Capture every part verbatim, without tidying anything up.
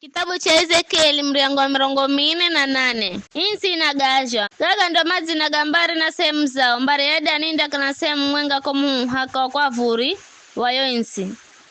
Kitabu cha Ezekieli, muryango wa mirongo mine na nane. Intsi inagazhwa. Gaga ndo madzina ga mbari na sehemu zao. Mbari ya Dani indakala na sehemu mwenga ko muhaka wa kwavuri wa yo intsi.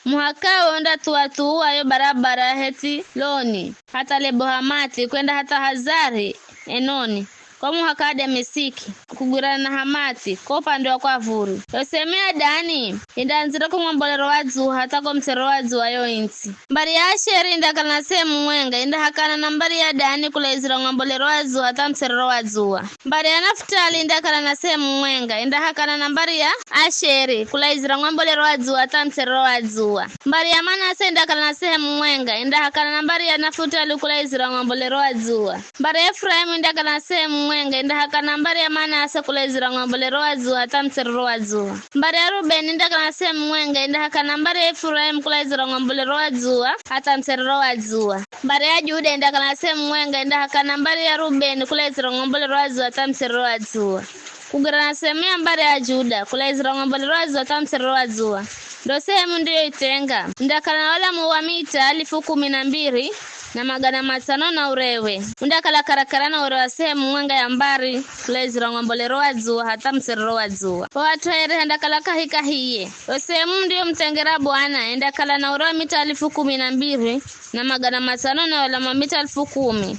Muhaka wo undathuwa-thuwa yo barabara ya Hetiloni, hatha Lebo-Hamathi, kwenda hatha Hazari-Enoni, ko muhaka wa Damesiki, kugwirana na Hamathi, ko upande wa kwavuri. Yo sehemu ya Dani indaandzira ko ng'ombolero wa dzuwa hatha ko mutserero wa dzuwa yo intsi. Mbari ya Asheri indakala na sehemu mwenga, indahakana na mbari ya Dani kulaizira ng'ombolero wa dzuwa hatha mutserero wa dzuwa. Mbari ya Nafutali indakala na sehemu mwenga, indahakana na mbari ya Asheri kulaizira ng'ombolero wa dzuwa hatha mutserero wa dzuwa. Mbari ya Manase indakala na sehemu mwenga, indahakana na mbari ya Nafutali kulaizira ng'ombolero wa dzuwa. Mbari ya Efuraimu indakala na sehemu mwenga, indahakana na mbari ya Manase kulaizira ng'ombolero wa dzuwa hatha mutserero wa dzuwa. Mbari ya Rubeni indakala na sehemu mwenga, indahakana na mbari ya Efuraimu kulaizira ng'ombolero wa dzuwa hatha mutserero wa dzuwa. Mbari ya Juda indakala na sehemu mwenga, indahakana na mbari ya Rubeni kulaizira ng'ombolero wa dzuwa hatha mutserero wa dzuwa. Kugwirana na sehemu ya mbari ya Juda kulaizira ng'ombolero wa dzuwa hatha mutserero wa dzuwa, ndo sehemu ndiyoitenga. Indakala na walamu wa mita alifu kumi na mbiri na magana matsano na urewe. Undakala karakara na urewe wa sehemu mwenga ya mbari kulaizira ng'ombolero wa dzuwa hatha mutserero wa dzuwa. Ho hat'u hairi handakala kahikahiye. Yo sehemu ndiyomuthengera Bwana indakala na urewe wa mita alifu kumi na mbiri na magana matsano na walamu wa mita alifu kumi.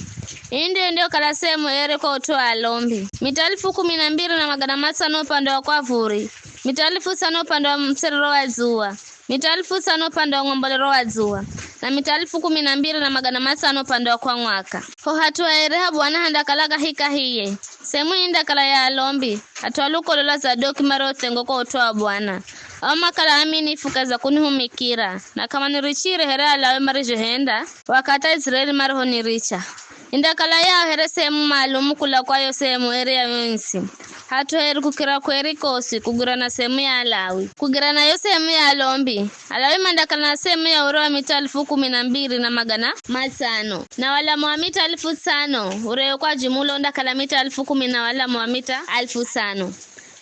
Ii ndiyo indiyokala sehemu eri kwa ut'u wa alombi. Mita alifu kumi na mbiri na magana matsano upande wa kwavuri, mita alifu tsano upande wa mutserero wa dzuwa, mita alifu tsano upande wa ng'ombolero wa dzuwa, na mita alifu kumi na mbiri na magana matsano upande wa kwa mwaka. Ho hat'u hairi ha Bwana handakala kahikahiye. Sehemu ii indakala ya alombi, hat'u ha lukolo lwa Zadoki mariothengwa kwa ut'u wa Bwana. Ao makala aaminifu kahi za kunihumikira, na k'amanirichire here Alawi marizhohenda wakathi Aiziraeli marihoniricha. Indakala yao here sehemu maalumu kula kwa yo sehemu eri ya yo ntsi. Hat'u hairi kukira kweri kosi kugwirana sehemu ya Alawi. Kugwirana yo sehemu ya alombi, Alawi mandakala na sehemu ya urewe wa mita alifu kumi na mbiri na magana matsano, na walamu wa mita alifu tsano, urewe kwa jumula undakala mita alifu kumi na walamu wa mita alifu tsano.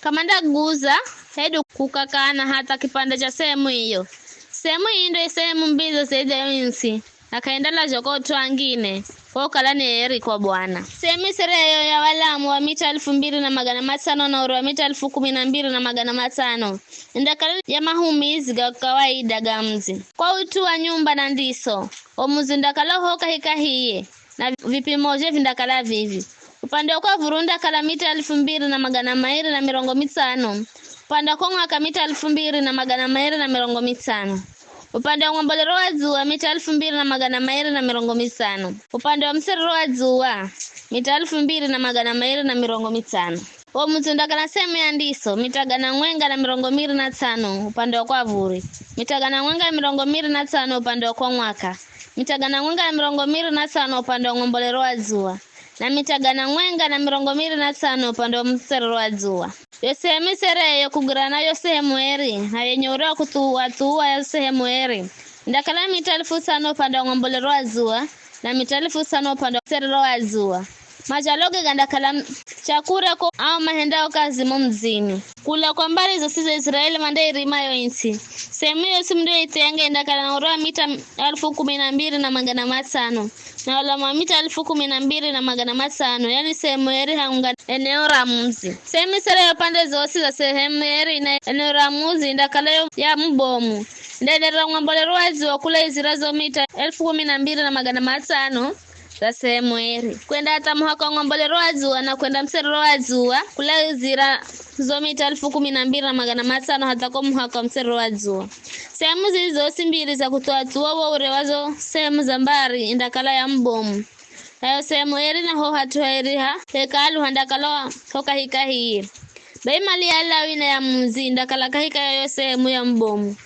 K'amandaguza hedu kukakana hatha kipande cha sehemu iyo. Sehemu ii ndo sehemu mbidzo zaidhi ya yo ntsi, na k'aindalazhwa kwa ut'u angine, kwa ukala ni eri kwa Bwana. Sehemu isereyo ya walamu wa mita alifu mbiri na magana matsano na urewe wa mita alifu kumi na mbiri na magana matsano, indakala ya mahumizi ga kawaida ga mudzi. Kwa ut'u wa nyumba na ndiso, wo mudzi undakala uho kahikahiye, na vipimozhe vindakala vivi. Upande wa kwavuri undakala mita alifu mbiri na magana mairi na mirongo mitsano, upande wa kwa mwaka mita alifu mbiri na magana mairi na mirongo mitsano. Upande wa ng'ombolero wa dzuwa mita alifu mbiri na magana mairi na mirongo mitsano. Upande wa mutserero wa dzuwa mita alifu mbiri na magana mairi na mirongo mitsano. Wo mudzi undakala sehemu ya ndiso, mita gana mwenga na mirongo miri na tsano upande wa kwavuri, mita gana mwenga na mirongo miri na tsano upande wa kwa mwaka, mita gana mwenga na mirongo miri na tsano upande wa ng'ombolero wa dzuwa, na mita gana mwenga na mirongo miri na tsano upande wa mutserero wa dzuwa. Yo sehemu isereyo kugwirana yo sehemu eri, na yenye urewe wa kuthuwa-thuwa ya sehemu eri, indakala mita alifu tsano upande wa ng'ombolero wa dzuwa, na mita alifu tsano upande wa mutserero wa dzuwa. Majaloge gandakala m-, cha kure ko ao mahendao kazi mo mudzini. Kula kwa mbari zosi za Iziraeli mandairima yo ntsi. Sehemu yosi mundiyoithenga indakala na urewe wa mita alifu kumi na mbiri na magana matsano, na walamu wa mita alifu kumi na mbiri na magana matsano, yani sehemu eri haunga eneo ra mudzi. Sehemu isereyo pande zosi za sehemu eri na eneo ra mudzi indakala yo ya mubomu. Ndaenderera ng'ombolero wa dzuwa kulaizira zo mita alifu kumi na mbiri na magana matsano za sehemu eri, kwenda hatha muhaka wa ng'ombolero wa dzuwa, na kwenda mutserero wa dzuwa kulaizira zo mita alifu kumi na mbiri na magana matsano hatha ko muhaka wa mutserero wa dzuwa. Sehemu zizi zosi mbiri za kuthuwa-thuwa wo urewe wa zo sehemu za mbari indakala ya mubomu. Nayo sehemu eri naho hat'u hairi ha Hekalu handakala ho kahikahiye. Bai mali ya Lawi na ya mudzi indakala kahika ya yo sehemu ya mubomu.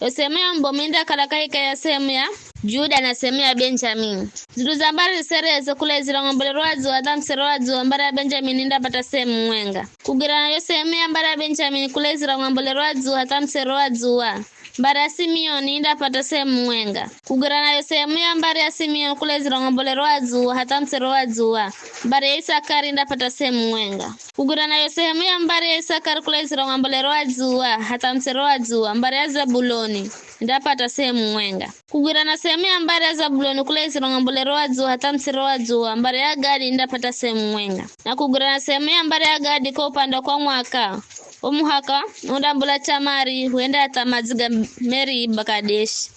Yo sehemu ya mubomu indakala kahika ya sehemu ya Juda na sehemu ya Benjamini. Zindru za mbari ziserezo kulaizira ng'ombolero wa dzuwa hatha mutserero wa dzuwa, mbari ya Benjamini indapata sehemu mwenga. Kugwirana yo sehemu ya mbari ya Benjamini kulaizira ng'ombolero wa dzuwa hatha mutserero wa dzuwa, Mbari ya Simioni indapata sehemu mwenga. Kugwirana yo sehemu ya mbari ya Simioni kula iziro ng'ombolero wa dzuwa hatha mutsero wa dzuwa, mbari ya Isakari indapata sehemu mwenga. Kugwirana yo sehemu ya mbari ya Isakari kula iziro ng'ombolero wa dzuwa hatha mutsero wa dzuwa, mbari ya Zebuloni indapata sehemu mwenga. Kugwirana sehemu ya mbari ya Zebuloni kula iziro ng'ombolero wa dzuwa hatha mutsero wa dzuwa, mbari ya Gadi indapata sehemu mwenga. Na kugwirana sehemu ya mbari ya Gadi kwa upande wa kwa mwaka, wo muhaka undambula Tamari, wende hatha madzi ga Meriba Kadeshi,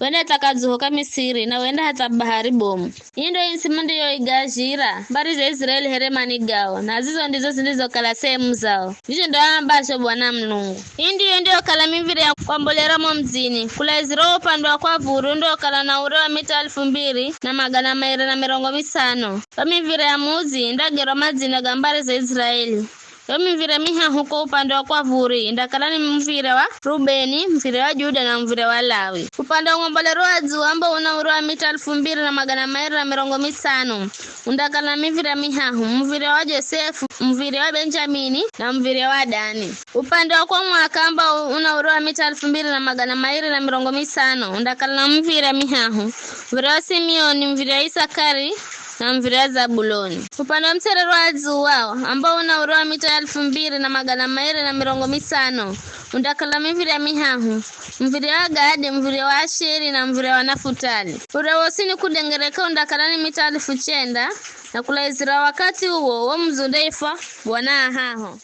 wende hatha kadzuho ka Misiri, na wende hatha bahari bomu. Ii ndo ntsi mundiyoigazhira mbari za Iziraeli here manigao, na zizo ndizo zindizokala sehemu zao. Vizho ndo aambazho Bwana Mulungu. Ii ndiyo indiyokala mivire ya kwambolera mo mudzini, kula iziro wo upande wa kwa vuri undokala na ure wa mita elfu mbiri na magana mairi na mirongo mitsano. Yo mivire ya mudzi indagerwa madzina ga mbari za Iziraeli. Yo mivire mihahu ko upande wa kwa vuri indakala ni muvire wa Rubeni, muvire wa Juda na muvire wa Lawi. Upande wa ng'ombolero wa dzuwa ambao una ure wa mita elfu mbiri na magana mairi na mirongo mitsano, undakala na mivire mihahu: muvire wa Josefu, muvire wa Benjamini na muvire wa Dani. Upande wa kwa mwaka ambao una ure wa mita elfu mbiri na magana mairi na mirongo mitsano, undakala na mivire mihahu: muvire wa Simioni, muvire wa Isakari na muvire wa Zabuloni. Upande wa mutserero wa dzuwa, ambao una ure wa mita elfu mbiri na magana mairi na mirongo mitsano, undakala mivire mihahu: muvire wa Gadi, muvire wa Asheri na muvire wa Nafutali. Ure wosi ni kudengereka undakala ni mita elfu chenda, na kula izira wakathi uwo wo mudzi undaifwa Bwana ahaho.